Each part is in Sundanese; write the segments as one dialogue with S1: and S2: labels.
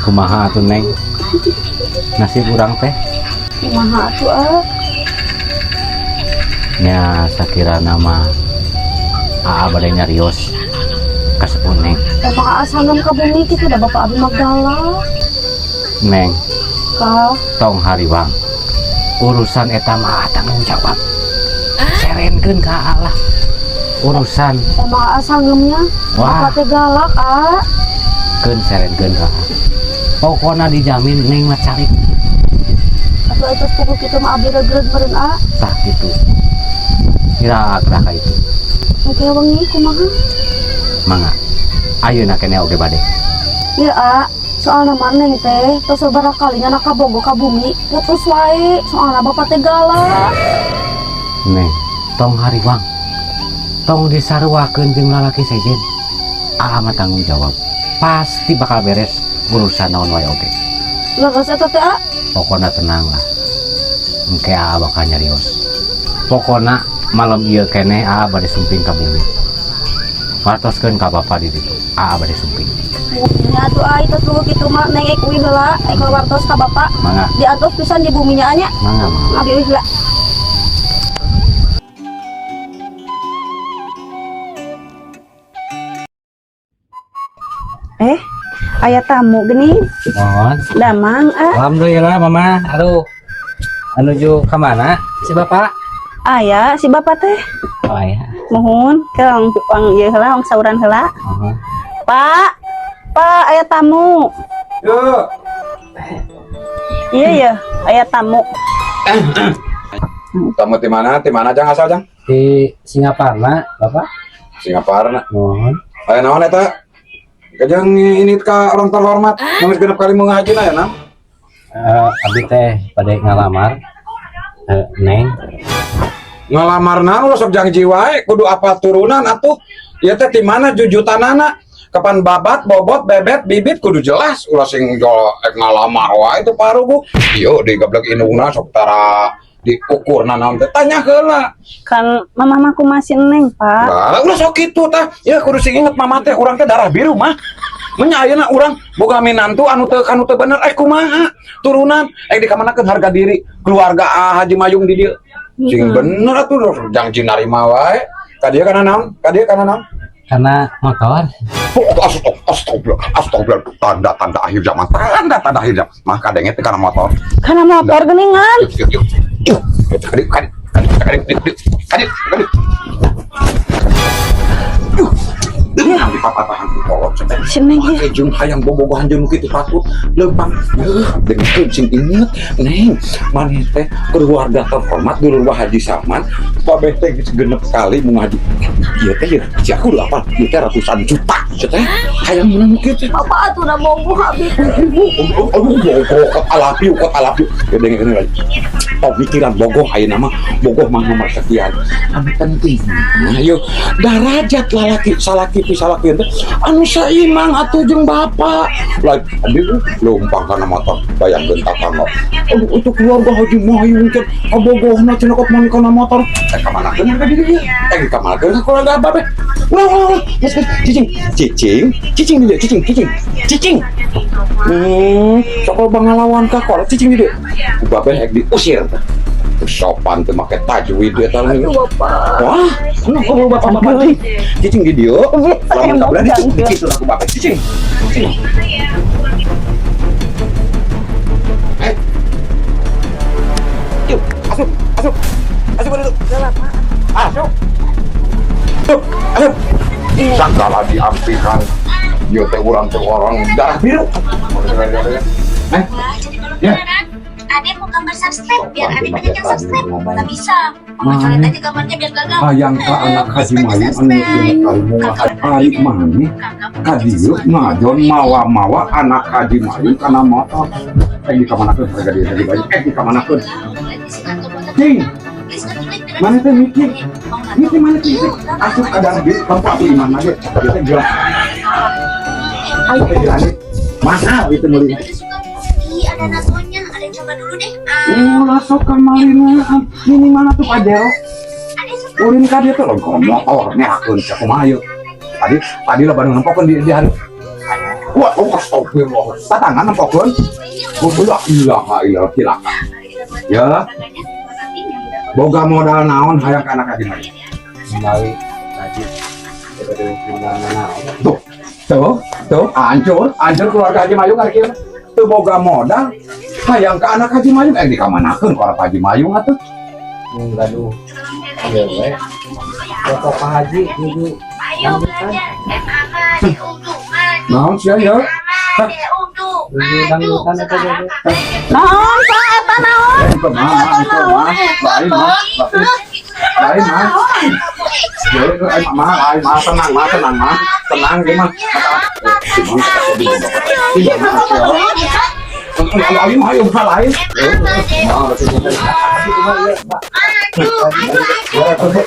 S1: Kumaha atuh, Neng? Nasib urang teh?
S2: Kumaha atuh, ah?
S1: Nya sakirana mah Aa bade nyarios ka sepuh Neng.
S2: Emang aa sanggem ka bumi kitu, da bapak abi mah galak.
S1: Neng,
S2: Ka,
S1: tong hariwang. Urusan eta mah tanggung jawab. Serenkeun ka Aa lah. Urusan
S2: emang aa sanggemnya.
S1: Wah.
S2: Bapak teh galak, ah.
S1: Keun, serenkeun ka Aa. Pokona dijamin Neng mah cari.
S2: Atuh itu pukul kitu mah abi regreg meureun, ah.
S1: Tah gitu. Kira gerak ka itu.
S2: Engke wengi kumaha?
S1: Mangga. Ayeuna keneh oge bade.
S2: Iya, ah. Soalna mah Neng teh tos sabaraha kali nyandak kabogoh ka bumi, putus wae. Soalna bapak teh galak.
S1: Neng, tong hariwang. Tong disaruakeun jeung lalaki sejen. Aa mah tanggung jawab. Pasti bakal beres urusan naon wae oge.
S2: Leres eta teh, ah?
S1: Pokona tenang lah. Engke Aa bakal nyarios. Pokona malam ieu keneh Aa bade sumping ka bumi. Wartoskeun ka bapa di ditu. Aa bade sumping.
S2: Nya atuh, ah, itu tunggu kitu mah Neng ek uih heula, ek wartos ka bapak.
S1: Mangga,
S2: Diantos pisan di buminya nya.
S1: Mangga, mangga.
S2: Abi uih heula.
S3: Eh, aya tamu gini.
S1: Mohon.
S3: Damang, ah.
S1: Alhamdulillah, Mama. Aduh. Menuju ke mana si Bapak?
S3: Aya si bapak teh.
S1: Oh iya.
S3: Muhun, keong pang ieu heula, ong sauran heula.
S1: Mohon.
S3: Pak, Pak, aya tamu.
S4: Yuk.
S3: Iya ya, aya tamu.
S4: Tamu di mana? Di mana, Jang, asal, Jang?
S1: Di Singaparna, Bapak.
S4: Singaparna.
S1: Mohon.
S4: Aya naon eta? Kajang ini ka orang terhormat. Geus 6 kali mau ngaji ya, Nam?
S1: Eh, abi teh bade ngalamar. Eh, Neng.
S4: Ngalamar naon sok jangji wae, kudu apa turunan atuh. Ieu teh di mana jujutanana? Kapan babat, bobot, bebet, bibit kudu jelas. Ulah sing jol ek ngalamar wae itu parugu. Ieu digablek indungna sok tara diukur naon teh. Tanya heula.
S3: Kan mama mah kumaha si Neng, Pak.
S4: Lah, ulah sok kitu tah. Ya kudu sing inget mama teh, urang teh darah biru mah. Menya ayeuna urang boga minantu anu teu bener, eh kumaha? Turunan eh dikamanakeun harga diri keluarga ah, Haji Mayung di dieu. Sing bener atuh janji narima wae. Ka dieu kana naon? Ka dieu kana naon?
S1: Karena motor.
S4: Oh, astagfirullah, astagfirullah, tanda-tanda akhir zaman, tanda-tanda akhir zaman. Mah kadenge teh kana motor.
S3: Karena motor geningan.
S4: Yuk, yuk, yuk. Yuk, kadi, kadi, kadi, kadi, kadi, kadi, kadi. Yuh, di papatahan ku kolot cenah.
S3: Si Neng ya.
S4: Make jeung hayang bobogohan jeung nu kitu patut leumpang. Heuh, dengekeun sing inget, Neng, maneh teh keluarga terhormat dulur Wah Haji Saman, babeh teh geus 6 kali mau ngaji. Ieu teh ieu, si aku udah apal, ieu teh ratusan juta, ieu teh hayang meunang nu kieu teh.
S2: Bapak atuh udah bogoh abi teh.
S4: Aduh, bogoh, kot alapiu, kot alapiu. Ya dengekeun lagi. Tong mikiran bogoh ayeuna mah, bogoh mah nomor sekian. Anu penting. Nah, yuk, darajat lalaki salaki pisalaki teh anu saimang atuh jeung bapak. Lah, aduh, leumpang kana motor, bayangkeun tatangga. Aduh, itu keluarga Haji Mayung teh kabogohna cenah kot meuli kana motor. Eh, kamanakeun harga diri ieu? Eh, kamanakeun keluarga babe? Ulah, ulah, ulah. Geus, geus, cicing, cicing, cicing di dieu, cicing, cicing, cicing. Sok loba ngalawan ka kolot, cicing di dieu. Ku babe ek diusir teh. Sopan teu make tajwid eta.
S2: Aduh, bapak.
S4: Wah, kenapa bapak-bapak cicing di dieu? Lamun tak berani cicing di situ aku bapak cicing. Cicing. Eh. Yuk, asup, asup. Asup dulu. Asup. Asup, asup. Segala diampikan. Ieu teh urang teh orang darah biru. Eh,
S5: Jadi kalau
S4: ya.
S5: beneran, Ade mau gambar subscribe biar
S4: Sok,
S5: Ade banyak yang
S4: pakai
S5: subscribe.
S4: ngomong.
S5: Nggak bisa. Mama coret aja gambarnya biar gagal.
S4: Hayang ka anak Haji Mayung anu 6 kali mau ari maneh ka dieu ngajon mawa-mawa anak Haji Mayung kana motor. Eh, dikamanakeun harga diri Haji Mayung? Eh, dikamanakeun? Cing, mana teh mikir? Mikir mana teh? Asup ka darah biru, kamu atuh iman aja. Ieu teh jelas. Ayo teh jelas. Mahal itu meuli.
S5: Ih, ada natonya. Ada coba dulu deh. Ah,
S4: Ulah sok kamarina. Ini mana tuh Pajero?
S5: Ade suka.
S4: Ulin ka dieu teh lamun motor nyakeun sia kumaha ieu. Tadi tadi lah baru nempokeun di hari. Wah, oh, astagfirullah. Tatangan nempokeun. La ilaha illallah, cilaka. Ya. Boga modal naon hayang ka anak Haji Mayung?
S1: Kembali tadi daripada modal naon.
S4: Tuh, tuh, tuh, hancur, hancur keluarga Haji Mayung hari kieu. Teu boga modal hayang ka anak Haji Mayung, eh, dikamanakeun ku Haji Mayung atuh?
S1: Mun gaduh ieu we. Foto Pak Haji nuju dangdutan.
S4: Naon sia ya?
S1: Nuju dangdutan eta ge.
S3: Naon, Pak, eta naon?
S4: Eh, itu mah, itu mah, lain mah, lain mah. Ya, eh, mah, lain mah, tenang mah, tenang mah, tenang dia mah. Tidak mah, lain mah, ayo mah lain. Eh, waktu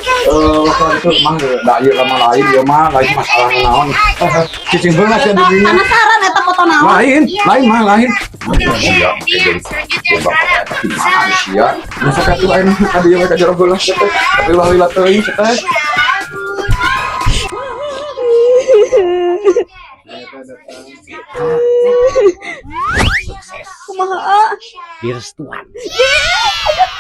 S4: itu mang, da ieu lama lain, ieu mah lain masalah naon. Cicing heula sia di dinya.
S3: Penasaran eta foto naon?
S4: Lain, lain mah lain. Iya, gimana sia? Masa katuh ayeuna ka dieu we ka jero gelas teh. Tapi ulah lila teuing teh.
S3: Kumaha?
S1: Direstuan.
S3: Yeay!